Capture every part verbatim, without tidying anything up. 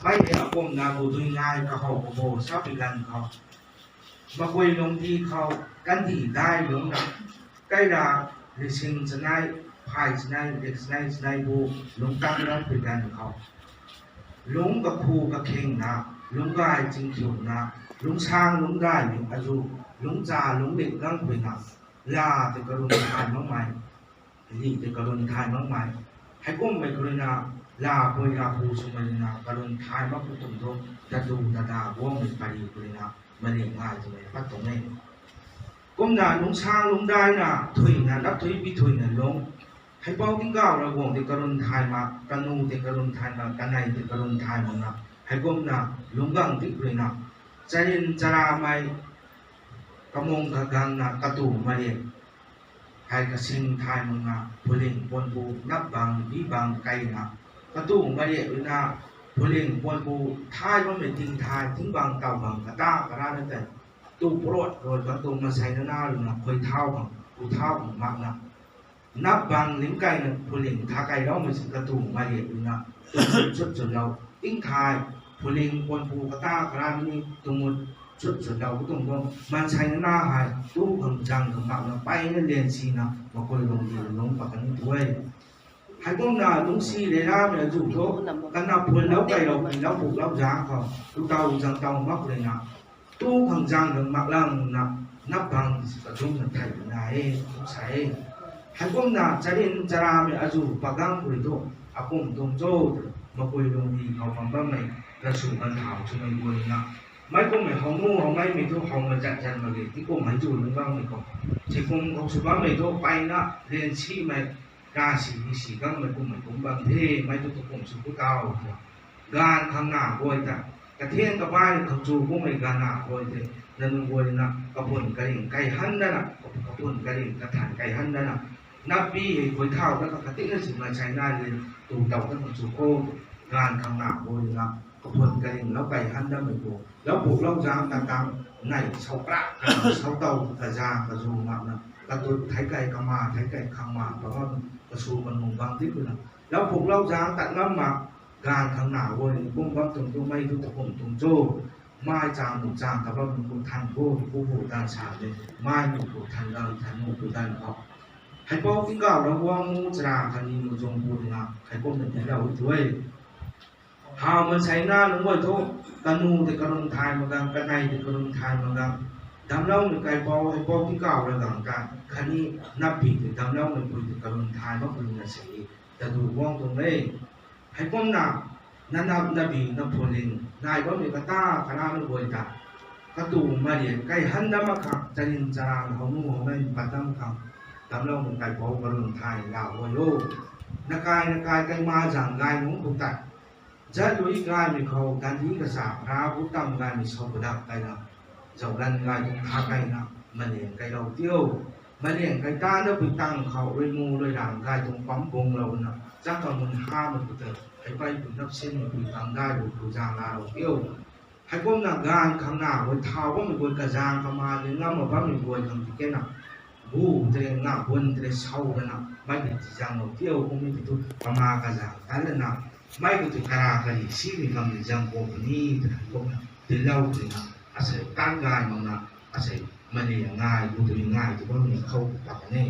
Mei hei akumna gu dui ngai kahow kabu sapui ganv khou, Makui Lungdi khou kandih dai lungcna, kaira lising chanei, phay chanei, lik chanei, chanei bu lungc tang ganpui ganv khou, lungc kakhu kakhingna, lungc gay chingkhiuna, lungc sang lungc gaymei azu, lungc cha lungc lik ganpuina, la tei karun thay makmei, li tei karun thay makmei, heikumhmei khou ruina, lapui lapu swmei ruina karun thay mak pu tuang thu, tadu tada guangmei pari khou ruina, mani ngai twmei pat tuang e. Kumna lungc sang lungc daina, thuina, nap thui pi thuina lungc, Heipou Tingkauh Ravguangc tei karun thay mak, kanu tei karun thay mak, kanei tei karun thay makna, heikumna lungc gang ti khou ruina, charin charamei, kamung kagangna katu mariak hei kasing thay makna, phuling puanpu nap bang, bi bang kaina, katu mariak ruina, phuling puanpu thay bammei ting thay, ting bang taw bang, kata karana tei, tu parot rui bang tu mansei nana ruina, khui thau bang, ku thau bang makna, nap bang ling kaina phuling tha kailoumei si katu mariak ruina, tumut chut chutlou, ting thay, phuling puanpu kata karana ni tumut chut chutlou, katuang tuang mansei nana hei, tu khang zang khang makna, peyna lian sina, Makui Lungdi lungc pat kan tu e. Heikumna lungcsi rey ramei azu thu, kana phunlou kailou, lou puklou zang khou, tu taw zang taw mak ruina, tu khang zang khang mak langna, nap bang si kadungna thei na e, sa e. Heikumna charin charamei azu pagang pui thu, akum tuang cho, Makui Lungdi khou bam bammei, rasw kan thau chumei guayna, mei kummei how nu how meimei thu how mazat zat mak ge, tikum hei zu lungc bammei khou, tikum khou sw bammei thu peyna lian simei, ka si ni si gangmei kummei kum bam the, mei thu takum sw ku taw, ganv khang na guay ta, kathian kabai khang chu kummei ganv na guay the, nanu guayna kapun karing kai han dana, kapun karing kathan kai han dana, nappi hei khui thau da ka katina si mansei na le, tu taw da khang chu khou, ganv khang na guayna, kapun karinglou kai han damei khou, lou puklou zang ta tang, nei sau kra ka, sau taw kazang kazu makna, katut thei kai kama thei kai khang ma pa bam, kasu kanung bang di puna, lou puklou zang tat ngam mak, ganv khang na guay ni kum bam tuang tu mei thu takum tuang cho, mei chang nu chang ta bam nu kum than khou, tu pu pu dan sa de, mei nu pu than dan, than nu pu dan khou. Heipou Tingkauh Ravguangc mu chara khatni mu zung pu ruina, heikumna tiilou tu e. How mansei na lungc guay thu, kanu tei karun thay mak gang, kanei tei karun thay mak gang, damcloumei kaipouc, Heipou Tingkauh Ravguangc ta, khatni nappi tei damcloumei pui tei karun thay mak pui na se, tadu guang tuang e. Heikumna, nanap nabi naphuling, nai bammei kata karana guay ta, katu mariak kai han dam mak khang, charin charamei how nu how mei pat dam khang, damcloumei kaipouc karun thay la guay o. Nakai nakai kaima zang gay nungc khou tei, zat lui gaymei khou, gandi kacha, rav gu tam gaymei sau padak kaina, zaulan gay tuang tha kaina, maliang kailou tio. Maliang kai tan da pui tang khou, rui mu rui ram gay tuang pam bunglouna, chak kamun hamei khou tei, heipeipui nap sinmei pui tang gay bu pu zang la lou tio. Heikumna ganv khang na guay thau bammei guay kazang kama le ngam mak bammei guay khang ti kena, gu tei nga bun tei sau dana, mei tei ti zang lou tio, kummei tei tu kama kazang tan lana, mei khou tei kara kari simei kamei zang pu puni, tei kumna, tiilou twna, asei tan gay makna, asei mani ngai, gu tei ngai, tei bammei khou ta kan e.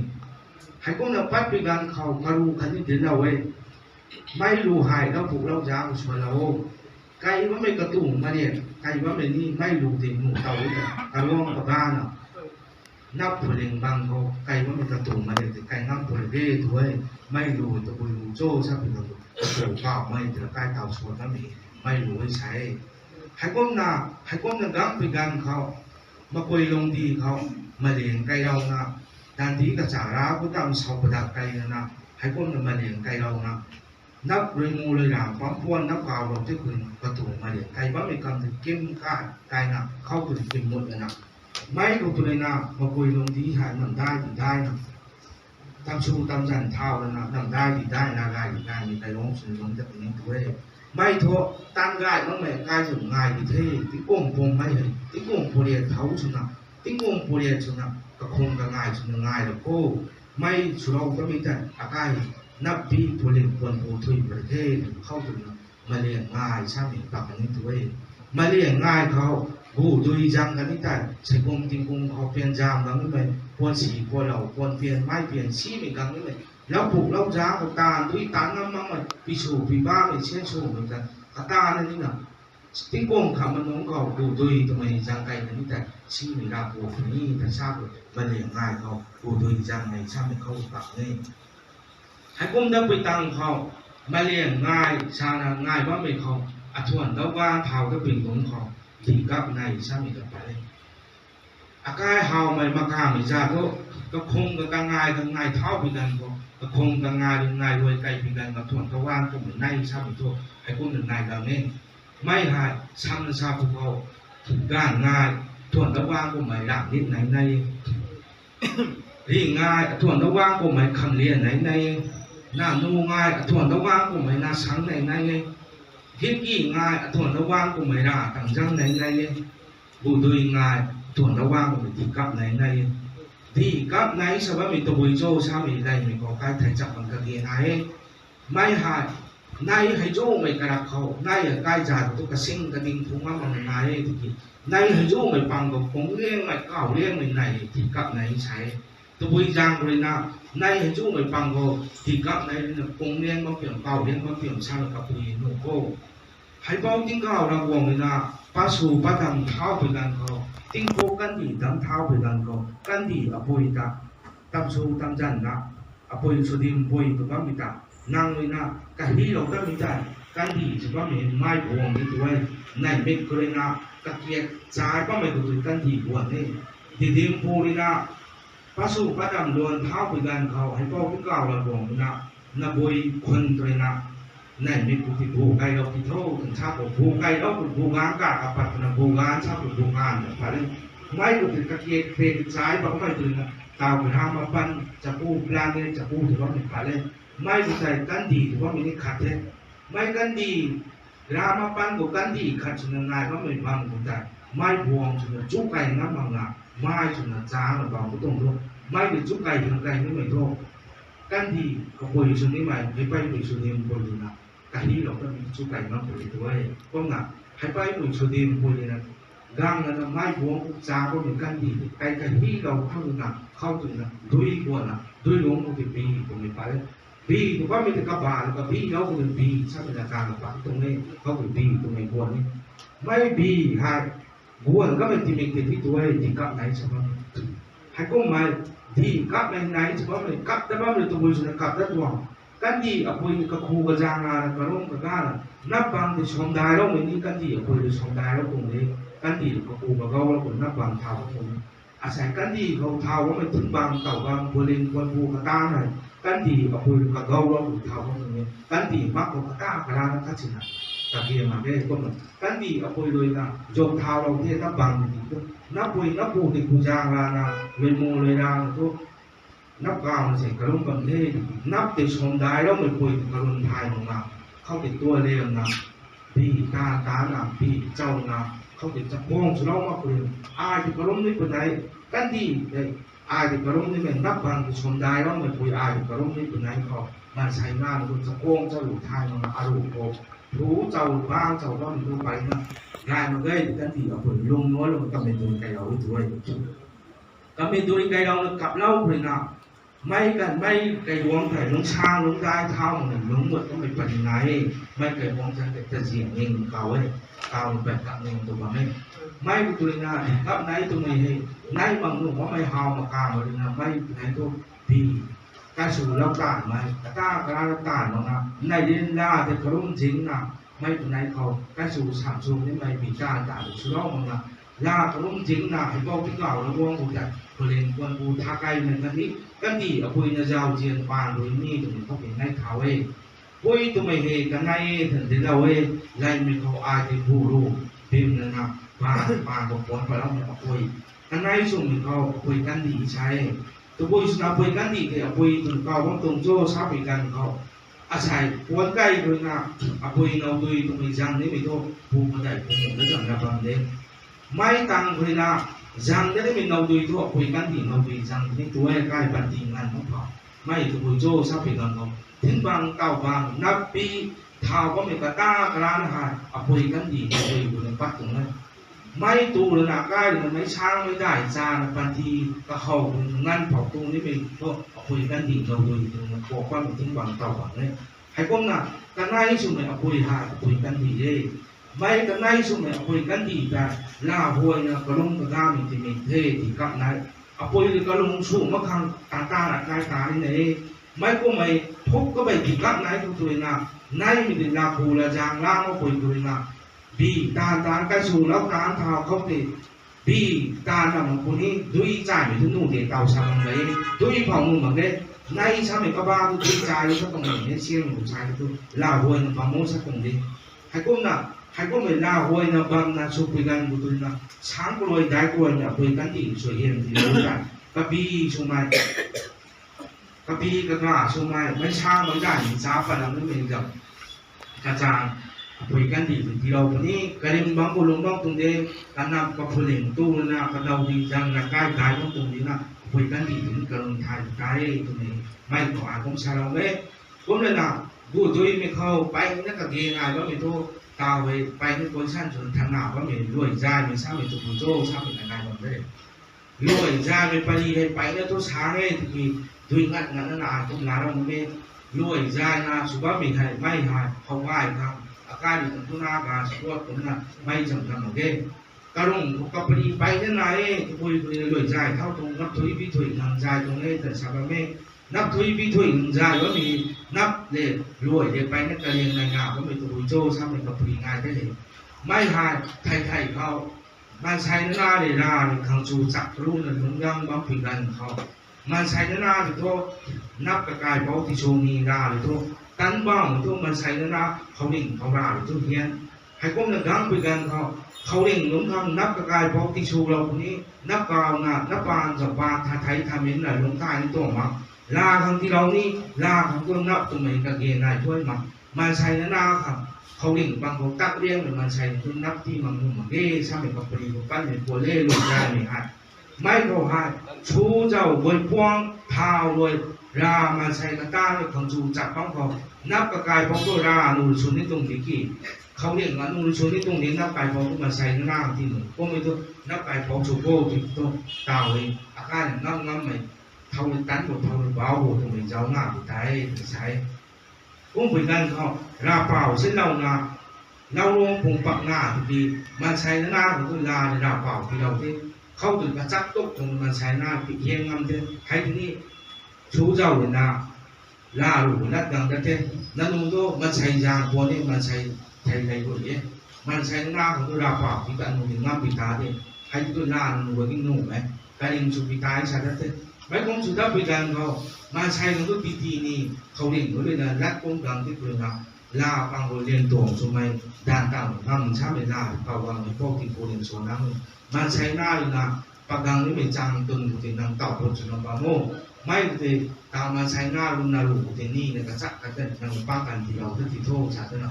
Heikumna patpui ganv khou karu khatni tiilou e. Mei lu hei lou puklou zang swlou o. Kai bammei katu mariak, kai bammei ni mei lu tei nu taw e, karuang kabana, nap phuling bang khou kai bammei katu mariak tei kai ngam pui de tu e. Mei lu tabui lu cho sa pui ganv khou, katu kawmei tei kai taw sw kamei, mei lu e sa e. Heikumna, heikumna gangpui ganv khou, Makui Lungdi khou, maliang kailouna, dandi kacha rav gu tam sau padak kaina, heikumna maliang kailouna, nap rui mu rui ram pam puan nap kawlou tei khun katu maliang kai bammei kam tei kim kai, kaina khou tei kim mut lana, mei khou tei na Makui Lungdi hei namdai di daina, tam sw tam zan thau lana, namdai di daina gay di gaymei kailungc swna lungc ta puni tu e. Mei thu, tan gay makmei kai zu ngai di the, tingkum pummei hei, tingkum puriak thau swna, tingkum puriak swna, kakhung kangai swna ngai lou kho. Mei swlou kamei tei, akai, nappi phuling puan pu thui pari the, khou twna, Maliang ngai samei ta kani tu e. Maliang ngai khou, gu dui zang kani tei, seikum tingkum khou pian zam gang nimei, puan si, puan lou, puan pian, mei pian, simei gang nimei, lou puk lou zang khou taanv dui taanv ngam makmei, pi sw, pi bamei, sian swmei ta, kata na nina, tingkum khat ma nunc khou, gu dui twmei zang kai kani tei, simei la pu kani ta sa khou, maliang ngai khou, gu dui zangmei samei khou ta ni. Heikum da pui tang khou, maliang ngai, sana ngai bammei khou, athuan dau gan thau da pui nunc khou, di kap nai samei ta pat e. Akai hawmei makamei za thu, kakhung ka kangai kangai thau pui ganv khou, kakhung kangai kangai ruai kai pui ganv khou thuan kawan kummei nai samei thu, heikum na nai gang e. Mei hei, samna sa pwkhou, ganv ngai, thuan kawan kummei lam nit nai nai e. Ri ngai, athuan kawan kummei kham lian nai nai e. Na nu ngai, athuan kawan kummei na sang nai nai e. Gitki ngai, athuan kawan kummei ra tang zang nai nai e. Gu dui ngai, thuan kawan kummei di kap nai nai e. Di kap nai sa bammei tabui cho samei daimei khou kai thei chak bam kage nai e. Mei hei, nai hei zumei karak khou, nai hei kai zat tu kasing kading phung ngam mak nai e tiki. Nai hei zumei pang khou, kung liangmei, kau liangmei nai di kap nai sa e. Tabui zang rui na, nai hei zumei pang khou, di kap nai rui na, kung liang bam piam, kau liang bam piam, sa na kapui nu khou. Heipou tingkauh Ravguangc rui na, pa sw pa dam thau pui ganv khou, tingpuk kandih dam thau pui ganv khou, kandih apui ta, tam sw tam zan na, apui sw dimpui tu bammei ta, nang rui na, kahilou tamei ta, kandih sw bammei mei buang di tu e, neihmik khou rui na, kakiak chai bammei khou tui kandih buan e, di dimpui rui na, pa sw pa dam luan thau pui ganv khou, heipou tingkauh Ravguangc rui na, nabui khun tu rui na, neihmik khou ti bu kailou ti tho, twna sa khou bu kailou khou bu ganv ka kapat twna bu ganv sa khou bu ganv ta pat e. Mei khou tui kakiak pe kachai bammei tui na, taw kara mapan, chaku planet, chaku tu bammei pat e. Mei khou tei kandih tu bammei ni khat the. Mei kandih, ra mapan khou kandih khat swna nai bammei bam khou tei, mei buang swna chu kai ngam mak na, mei swna chang na bam khou tuang thu, mei tei chu kai hang kai nimei thu, kandih kapui sw nimei, heipeipui sw dim pui rui na, kahilou tamei chu kai ngam pui tu e. Kumna, heipeipui sw dim pui rui na, gang na na mei buang khou chang bammei kandih tei, kai kahilou khang na, khou tui na, dui guan na, dui lung khou tei bi twmei pat e. Bi tu bammei tei kaba, kabinglou khou tei bi, samei na kang na pat tuang e, khou tei bi twmei guan e. Mei bi hei, guan kamei timik tei di tu e, di kap nai sa bammei. Heikummei, di kap nai nai sa bammei, kap ta bammei tabui swna kap ta tuang. Kandih apui ni kakhu kazang na, karum kaga na, nap bang tei swmdailoumei ni kandih apui rui swmdailou tuang de, kandih kakhu kagaulou khou nap bang thau tuang de. Asei kandih khou thau bammei thing bang, taw bang, pualing, puanpu kata nai, kandih apui rui kagaulou khou thau bam tuang de, kandih mak khou kata karana khat sina, kage mak ge kumna. Kandih apui rui na, zuk thaulou the nap bang tei di tu, napui napu tei kuzang rana, lui mu lui rana thu, nap kawna se karum bam the, nap tei swmdailoumei pui tei karum thay mak na, khou tei tua liamna, bi ta tana, bi chawna, khou tei chakhwang swlou mak pui, ai tei karum ni pui nai, kandih tei, ai tei karum nimei, nap bang tei swmdailoumei pui ai tei karum ni pui nai khou, maansei na tu chakhwang chalu thay mak na, aru khou, thu chaw bang chaw bammei tu peyna, gay mak ge tei kandih apui lung nuanlou kamei dui kailou e tu e. Kamei dui kailou na kaplou pui na, mei kan mei kairuang thei lungcsan lungcdai thau na lungc guat kamei padi nai e, mei kairuang thei tei tazian ning kau e, kau pat kak ning tu bam e. Mei tui na di kap nai twmei hei, nai bam nuh bammei how makamei rui na mei nai thu bi, kaiswlou taanvmei, kata karana taanv mak na, nai din la tei karum zingna, mei pui nai khou, kaisw sam sw nimei bi taanv taanv swlou mak na, la karum zingna, heipou tingkauh Ravguangc khou tei, pualing puanpu tha kaimei khatni, kandih apui na zauzian paan rui ni twmei khou tei nai thau e. Pui twmei hei kanei e, than dinlou e, laimei khou ai tei bu ru, bimna na, paan, paan khou puan patloumei apui. Kanei swmei khou apui kandih sa e. Tabui swna apui kandih tei apui twn kau bam tuang cho sapui ganv khou, asei puan kai rui na, apui now dui twmei zang nimei thu, pu madei pu mu na zang na bam de. Mei tang rui na, zang na nimei now dui thu apui kandih now dui zang ni tu e, kai panty nganv mak khou. Mei tabui cho sapui ganv khou, thing bang, taw bang, nap pi, Thau bammei kata karana hei apui kandih apui twna pat tuang e. Mei tu lana kai lana meic sangmei dai chana panty kahow nganv phou tu nimei thu apui kandih lou dui twna kuak bammei ting bang taw bang e. Heikumna kanei swmei apui hei apui kandih e. Mei kanei swmei apui kandih ta lauhuayna kalung kagamei timei the ti kap nai. Apui rui kalung sw mak khang tan tan akai ta ni e. Mei kummei thuk kabei ti kap nai tu tuina, neimei di lapu lazaeng lam apui tuina, bi tan tan kai swlou tan thau khou te, bi tan na mak puni, dui chaymei tu nu de taw sa bam de, dui phou nu mak de, nei samei kaba tu dui chay sa tuang de, siamei tu chay tu, lauhuayna bam o sa tuang de. Heikumna, heikummei lauhuayna bamna swpui ganv khou tuina, sang kaluai dai kaluaina apui kandih suaihiam tilou ta, kabi swmei, kabi kaga swmei, meic sangmei dai ni cha pat lam nimei zam kachang apui kandih tw tiilou puni, karim bangc bu lung bam tuang de, kanap kaphuling tu lana kadaw di zang na kai dai bam tuang dina, apui kandih tw ni kalung thay kai twmei, mei khou ai kum salou e. Kum lana, gu duimei khou peyna kage nai bammei thu, taw hei peyna question sw thana bammei luai zaymei samei tu pu cho samei na nai bam de. Luai zaymei pari hei peyna thu sa e tiki, dui ngat ngat na ai kum la ram e. Luai zayna sw bammei hei mei hei how gay khang, akai rui tuang tuna ga support kumna mei zam na mak ge. Karung khou kapari peyna nai e, kapui pui luai zay thau tuang nap thui bi thui nang zay tuang e tan sa bam e. Nap thui bi thui nang zay bammei, nap le luai le peyna kariang nai nga bammei kapui cho samei kapari ngai de he. Mei hei thei thei khou, maansei nana rui ra rui khang chu chak runa lungc gang bampui ganv khou, maansei nana rui thu, nap kakaipouc tisw ni ra rui thu, tan bam thu maansei nana khouringh khou ra rui thu hian. Heikumna gangpui ganv khou, khouringh lungc khang nap kakaipouc tiswlou puni, nap kauna, nap paan zauh paan tha thei tha min na lungc kai ni tuang mak. La khang tiilou ni, la khang tu nap twmei kage nai thuay mak. Maansei nana khang, khouringh bang khou tak riangmei maansei tu nap ti mak nu mak ge samei kapari khou patmei pua le luai zaymei hei. Mei khou hei, chu zauh guay puang thau rui, ra maansei kata rui khang chu chak bam khou, nap kakaipouc tu ra nu sw ni tuang di ki. Khouringh anu sw ni tuang di nap kaipouc tu maansei nana ti nu. Kummei tu nap kaipouc sw bo ti tu taw e, akai ngam ngammei, thau rui tan bo thau rui bau bo twmei zauc na ti tei, ti sa e. Kumpui ganv khou, ravpau sinlouna, lauruang pung pak na tiki, maansei nana khou tu la rui ravpau tiilou the, khou tun kachak tuk tuang maansei nana pi hiang ngam the, hei tini, chu zauh ruina, la ru lat gang dat the, nanu tu maansei zaeng khou ni maansei thei lei ru e. Maansei nana khou tu ravpau ti ta nu ni ngam pi ta de, hei tu la nanu khou ni nu e, karing sw pi ta sa dat the. Meic kum sw dat pui ganv khou, maansei nunc tu titi ni, khouringh khou ruina lat kum gang ti pui na, la pang khou lian tuang swmei, danv tang ngam samei la, kau gang ni pou ti khou lian sw nang, maansei na ruina, pagang nimei chang tun khou ti nang taw put sw nang bam o. Mei khou ti, taw maansei na runa ru khou ti ni na kachak khat ta nang pang kan tiilou ta ti tho sa twna.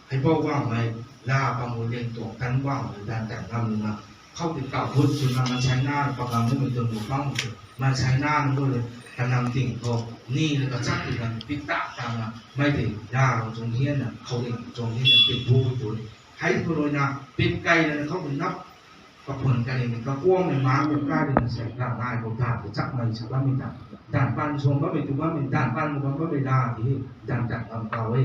Hei pou bangmei, la pang khou lian tuang tan bangmei danv tang ngam na. Khou ti taw put swna maansei na pagang nimei tun khou bam khou, maansei na nunc khou le, kanam ting khou, ni le kachak ti kan pit ta tana, mei ti, la rui chung hian na, khouringh chung hian na, pit bu tu. Hei khou ruina, pit kai na khou nap, kaphun kani ni kakuangmei maan khou kai rui na sei, la nai khou ta, kachakmei sa bammei ta. Danv pan suang bammei tu bammei, danv pan bam bammei la ti, danv tan ngam kau e.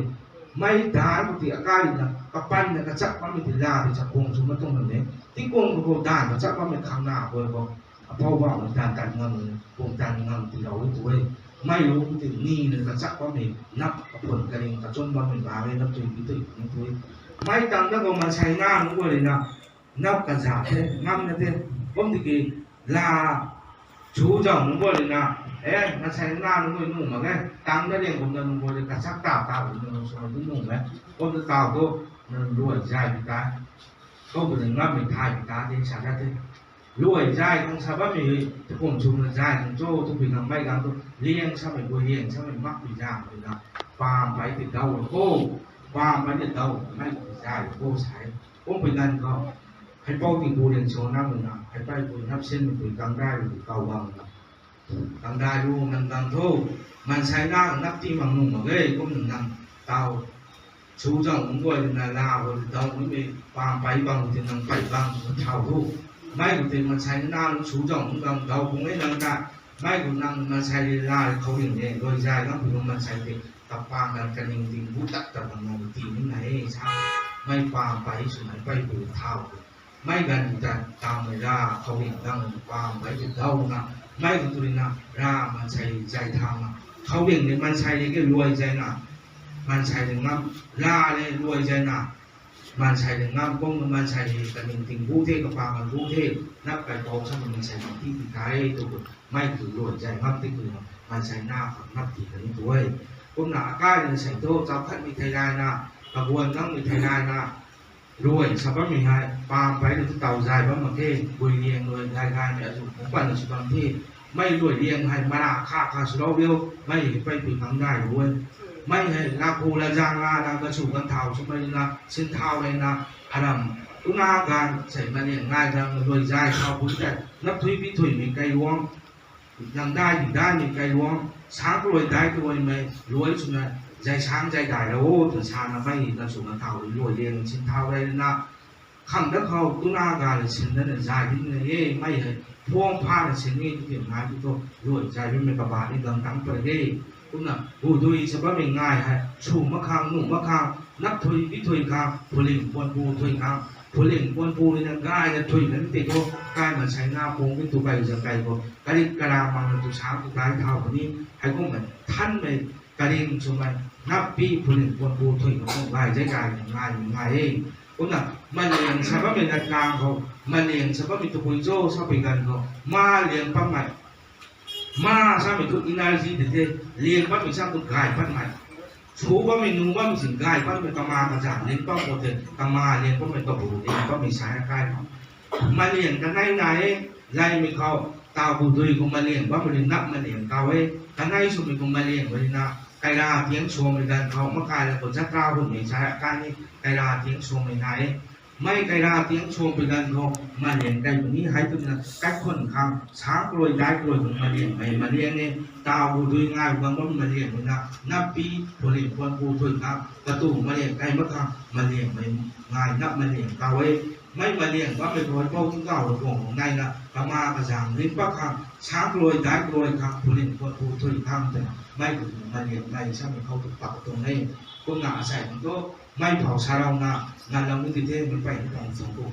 Mei dai khou ti akai rui na, kapan na kachak bammei ti la ti chakuang sw ma tuang na ne. Tingkuang khou danv kachak bammei khang na khou khou, apou bauhmei danv tan ngam, kuang tan ngam tiilou e tu e. Mei lu khou ti ni na kachak bammei, nap kaphun kani kachum bammei la e, nap tui bi tui ni tu e. Mei tang na khou maansei na nunc guay rui na, nap kaza the, ngam na the, kum tiki, la, chu zauh nunc guay rui na, e, maansei na nunc guay nuh mak e, tang na liang kumna nunc guay rui kachak ta ta rui na nunc sw nunc nuh mak e, kum ta taw tu, nunc luai zay pi ta, kum ta ngammei thay pi ta de sa dat the. Luai zay khang sa bammei, kum swna zay khang cho, tu pui khang mei gang tu, liang samei guay liang samei mak pi zang pi na, pam pai ti daw khou, pam pai ti daw, mei ti zay khou sa e. Kumpui ganv khou, hei pou tingbu lian sw nang na, hei pei pui nap sinmei pui kangdai rui kau gang na. Kangdai ru nang gang tho, maansei na nap ti mak nuh mak e, kum nang taw. Suzang nunc guay na la khou tei daw nunc mei paam pei bang tei nang pei bang tw thau thu. Mei khou tei maansei na nunc suzang nunc bang daw bung e nang ta. Mei khou nang maansei rui la khou ring e, luai zay ngam pu nunc maansei tei kapang kan kaning ding bu tat ta bang nang ti ni na e sa. Mei paam pei swmei pei bu thau. Mei ganv ta tawmei la khou ring dang paam pei tei daw na. Mei khou tu rui na ra maansei zay thau na. Khou ring ni maansei rui ke luai zay na. Maansei rui ngam la le luai zay na. Maansei rui ngam kum maansei rui kaning ting bu the, kapang kan bu the, nap kai pau sa maansei kan ti ti kai tu. Mei tu luai zay ngam ti ku na, maansei na khang nap ti kan tu e. Kumna akai rui na sei thu, chau khat mei thei lai na, kaguan nang mei thei lai na, luai sa bammei hei, paam pei rui tu taw zay bam mak the, gui liang luai gay gay mei azu kum pan na sw bam the, mei luai liang hei, mara kha kha swlou riu, mei hei pei pui khang dai lu e. Mei hei, la ku la zang la na, gasu kan thau swmei na, sin thau lei na, aram, tuna ganv, sei maliang ngai ganv, luai zay thau bun tei, nap thui bi thuimei kailuang, nang dai di daimei kailuang, sang kaluai dai kaluaimei, luai swna, zay sang zay dai la o, tw sa na mei, gasu kan thau, luai liang sin thau lei na, khang dat khou tuna ga le sin dat na zay di na e, mei hei, phuang pha na sin e, tu tim nai tu thu, luai zay bimei kaba ni gang tang pui de. Kumna, gu dui sa bammei ngai hei, sw mak khang, nuh mak khang, nap thui, bi thui khang, phuling puan pu thui khang, phuling puan pu ni na gay na thui kan ti thu, kai maansei na pung ki tu kai zang kai khou, karik kara mang na tu sang tu kai thau puni, hei kummei, thanmei, karing swmei, nap pi phuling puan pu thui khang, gay zay gay na ngai, ngai e. Kumna, maliang sa bammei na kang khou, maliang sa bammei tu pui cho, sa pui ganv khou, ma liang pammei, ma samei thu energy de the, liang bammei sa tu gay patmei. Sw bammei nu bammei sin gay patmei kama kazanc liang bam khou the, kama liang bammei kabu liang bammei sa akai khou. Maliang kanei nai e, laimei khou, taw bu dui khou maliang bammei rui nap maliang kau e, kanei swmei khou maliang rui na, kaira tiang swmei ganv khou, makai la khou jatra hunmei sa akai ni, kaira tiang swmei nai e. Mei kaira tiang swmei ganv khou, maliang kai puni hei twna, kaikhun khang, sang kaluai dai kaluai khang maliangmei maliang e, taw bu dui ngai bam bam maliang rui na, nap pi, phuling puan pu thui khang, katu maliang kai mak khang, maliangmei ngai nap maliang kau e. Mei maliang bammei rui pou tu kau la guang khou nai na, kama kazanc ring pat khang, sang kaluai dai kaluai khang, phuling puan pu thui khang twna, mei khou maliang nai samei khou tu pak tuang e. Kumna asei khang tu, mei phau sa rau na, nganlou ni ti the, mei pei ni pang tuang ku.